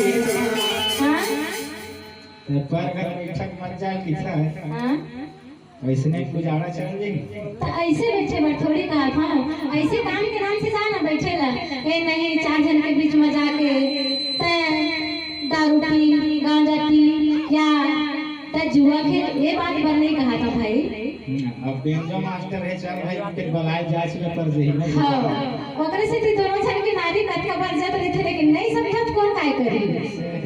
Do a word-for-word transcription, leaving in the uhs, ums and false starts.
हाँ? पर घर बैठक मत जाए किसा। हाँ? वैसने गुजारा चल जाई। त ऐसे बैठे बर थोड़ी कहा था, ऐसे काम के नाम से जाना बैठे ला। ए नहीं, चार झन के बीच में जाके त दारू पी, गांजा पी या त जुआ खेल, ये बात बर नहीं कहा था भाई। हम्म, अब बेंजो मास्टर है, चल भाई, फिर बलाए जाए से पर जही ना। हाँ, ओकरे से तो दोनों झन के नारी कतका बरजत रहिथे, लेकिन नहीं समझत कौन काय करी।